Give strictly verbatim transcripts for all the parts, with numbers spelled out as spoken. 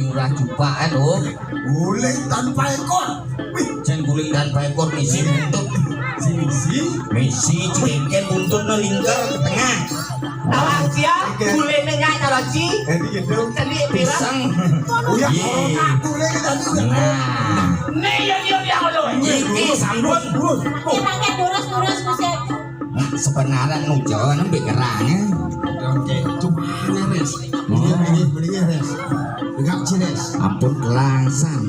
Lurah Jupakan, oh. Guling tanpa ekor. Wih, jan guling tanpa ekor misi buntut. Sing misi. Misi cengkeh buntutnya lingkar ke tengah. Tawang sia, gulingnya nyak cara ci. Jadi gitu. Celik pirang. Pisang. Uya, Iya. Corona guling tadi udah. Nah. Nih, yo, yo, yo, lo. Iki sambut. Terus, terus. Pakai lurus-lurus, Mas, ya. Nah, sebenarnya nujon nembe kerang, ya. Oke, cuma res. Oh. Beli, beli, beli res. Enggak sih res. Ampun kelangsan.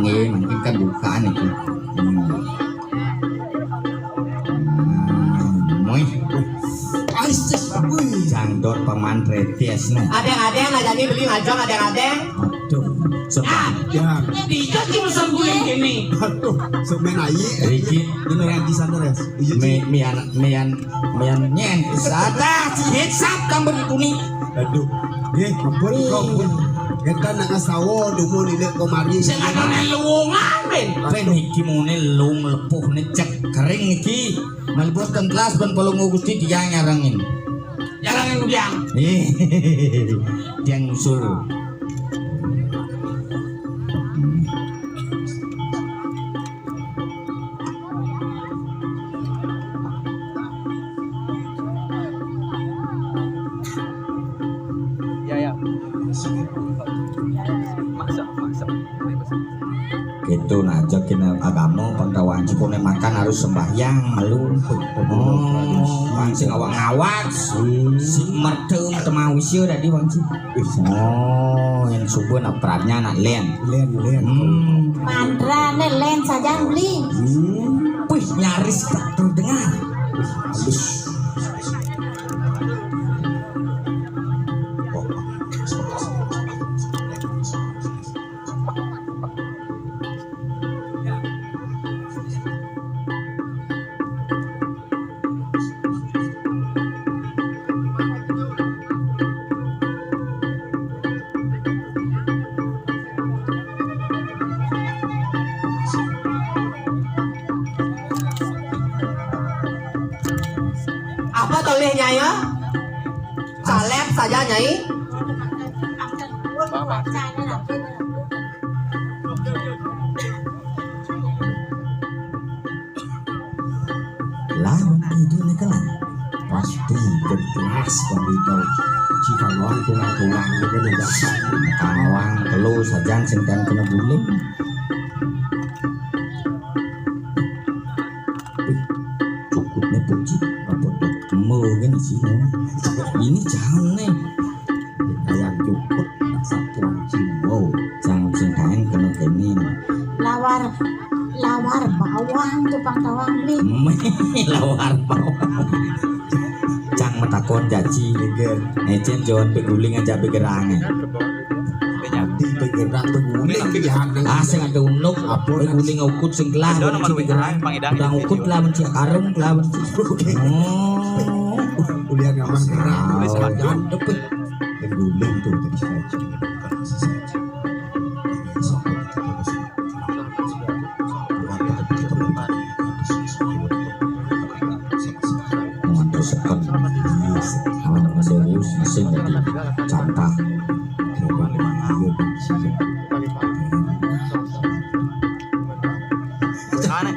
Nggih, mungkin kan bukaan itu. Hmm. Hmm, wih. Aisyah, wih. Jangdor paman retes nih. Adeng-adeng, nah, jadi beli ngajong, adeng-adeng. Aduh. Sebab Ah, ya. Di itu sih musim guling gini. Aduh, semen ayi. Iki. Ini lagi santai, ya. Iya, Mi-, Ci. Mian, mian, mian nyen. Sada, si hitsap tambah itu nih. Aduh. Nggih, ampun, Ih. Ampun. Kita nak ngasawo, dumun ini kemari. Sing ada nang luwungan, Ben. Ben iki mune lung lepuh nih cek kering iki. Mlebu teng kelas ben polong Gusti dia nyarengin. Nyarengin biang. Ih, dia ngusul. Ya, ya. Maksa, maksa. Gitu nah, aja kena agama, pengetahuan cukupnya makan harus sembahyang, malu. Oh, pancing awak ngawat. Si mertem temawis ya tadi, Bang Ci. Oh, yang subuh nak perannya nak len. Len, len. Hmm. Mandrane len saja beli. Hmm. Wih, nyaris tak terdengar. Halus. Apa tulisnya ya? Salep saja, Nyai. Lawan ide ne kelan. Pasti berkelas bagi kau. Jika lawan tulang-tulang ne kena jasan. Tawang telu sajan sing kan kena guling. Wih, cukutnya puji apa dok? Mau kan di sini. Ini jangan nih. Ayam jukut satuan jiwa. Jangan sing kain kena kene. Lawar, lawar bawang tuh pang tawang beli. Lawar bawang. Cang metakon jaji. Nggih. Ecen Jon peguling aja pegerang. Di pegerang peguling ya. Ah, sing ada unuk. Apa peguling ukut sing kelah, Don, benci nomor pegerang. Pang idang. Udah ukut lah, benci karung lah, benci. Oke. Oh. Ulian ngamah gerang. Wow. Jangan depet. Peguling tuh tadi saya. Ngantos seken. Anak serius, mesin jadi campah. Aneh.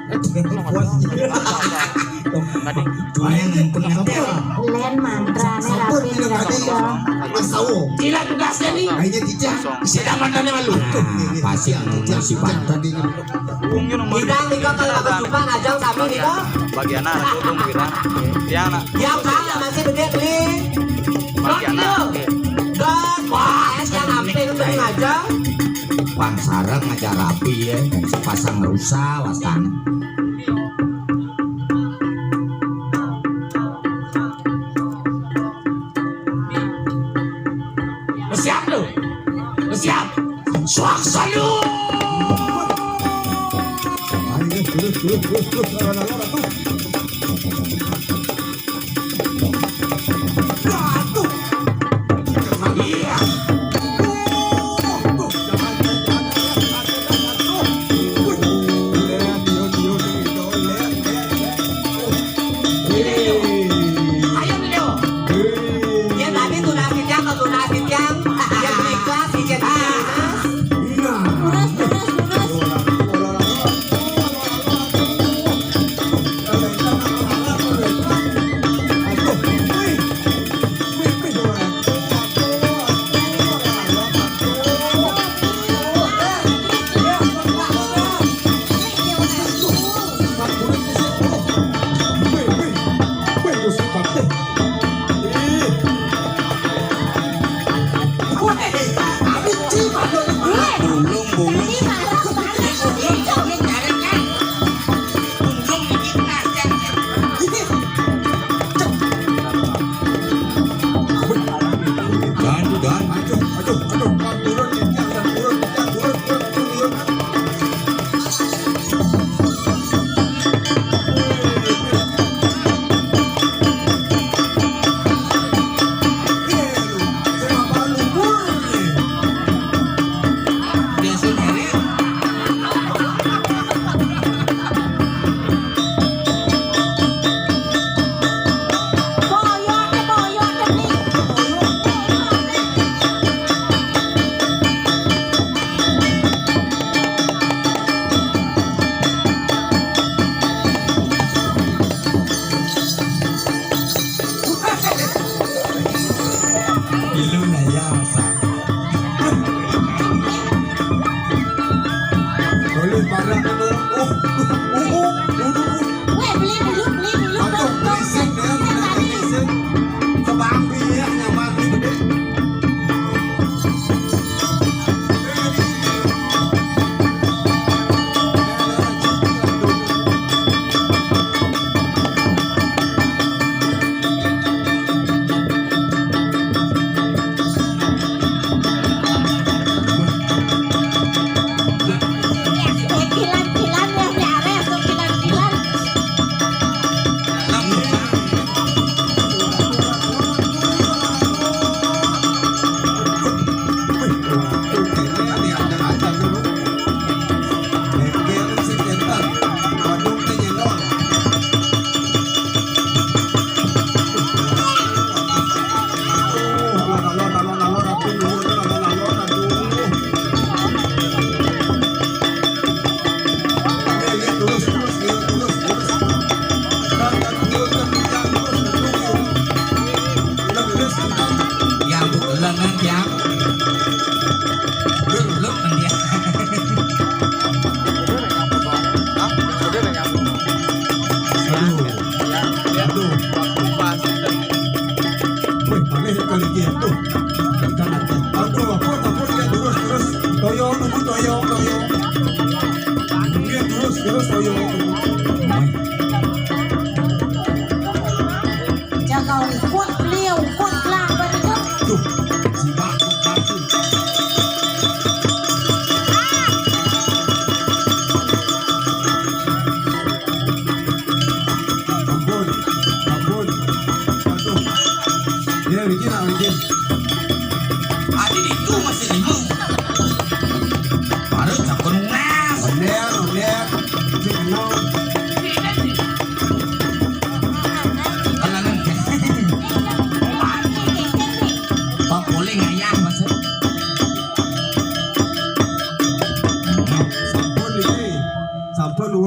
Tadi. Len mantra ne rapi nih, rapi ya. Tidak tugasnya nih. Akhirnya tidak. Sudah mantannya malu. Nah, pasti ngomong si Pak. Bung Yun, umur Kita nih kok kalau berjumpa ngajak kami nih kok. Bagian anak, dukung kita. Ya, anak. Ya, Pak, masih gede beli. Bagian anak. Don, wah, es yang hampir itu beli ngajak. Pang sareng ngajak rapi ya, sepasang rusa wastan. Siap lu. Siap. Suak salu. Ayo, Leo. Yen tadi tunas titiang, tunas titiang. Yen mriko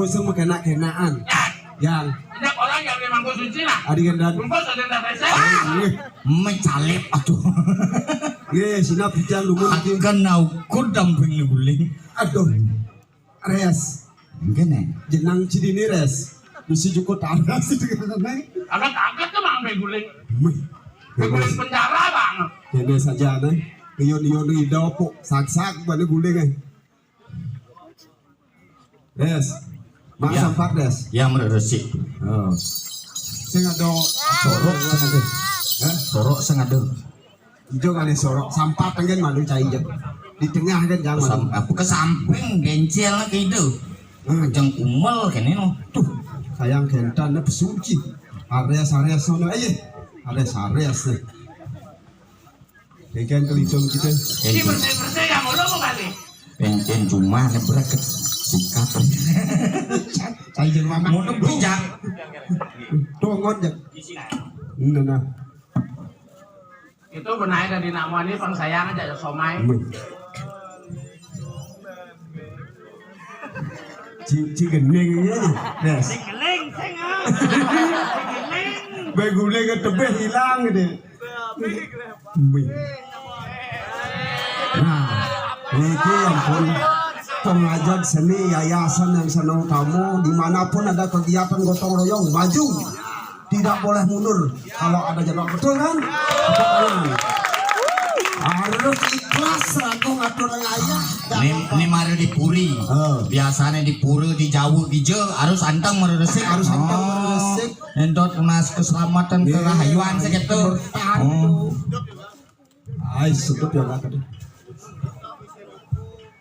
Sing makenak-kenakan. Yang. Setiap orang yang memang kunci lah. Adi Gandan. Bungkus ada yang tak. Wih. Mecalep, aduh. Nggih, sinap dijang lumun iki. Akan aku damping guling. Aduh. Res. Mungkin ya. Jenang cidini res. Bisi jukut aras. Angkat-angkat tuh mang guling. Wih. Guling penjara bang. Ini saja nih. Iyon-iyon ida pok. Sak-sak bani guling eh. Res. Mak Ya. Sampat, Res. Ya, menurut resik. Oh. Sing ada sorok sing ada. Hah? Sorok sing ada. Ijo kali sorok. Sampat tengen malu cai ijo. Di tengah kan jangan. Sam, apa ke samping bencel ke itu. Hmm. Jeng kumel kene no. Tuh, sayang gentan ne pesuci. Ares, Ares sono. Ayo. Ares, Ares. Ikan kelidung kita. Ini bersih-bersih ya, mulu mau kali. Pencen cuma nyebrek ke sikat. Saya jadi mama. Mau bijak. Tongon ya. Nah, nah. Itu benar dari nama ini pang sayang aja ya somai. Wih. Ci, ci gening ya. Yes. Sing geling, sing ah. Sing geling. Bae guling ke tebih hilang gitu. Wih. Nah, niki ampun pengajak seni yayasan yang senang tamu dimanapun ada kegiatan gotong royong maju, tidak boleh mundur kalau ada jadwal, betul kan? Tepuk tangan. Harus ikhlas selaku ngatur ayah. Ini, ini mari di puri. Oh. Biasanya di puri, di jauh, di je harus anteng meresik. Harus anteng meresik. Entot tunas keselamatan, kerahayuan segitu. Bertahan. Oh. Ai, sedep ya, Kak.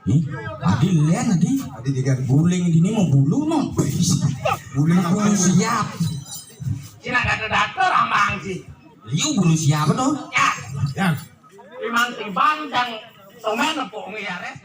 Ih, adi len adi. Adi juga. Guling ini mau bulu no. Guling apa? Bulu siap. Cina kata dokter amang sih. Liu bulu siap tuh. Ya. Ya. Imang tibang dan tomen nepung ya res.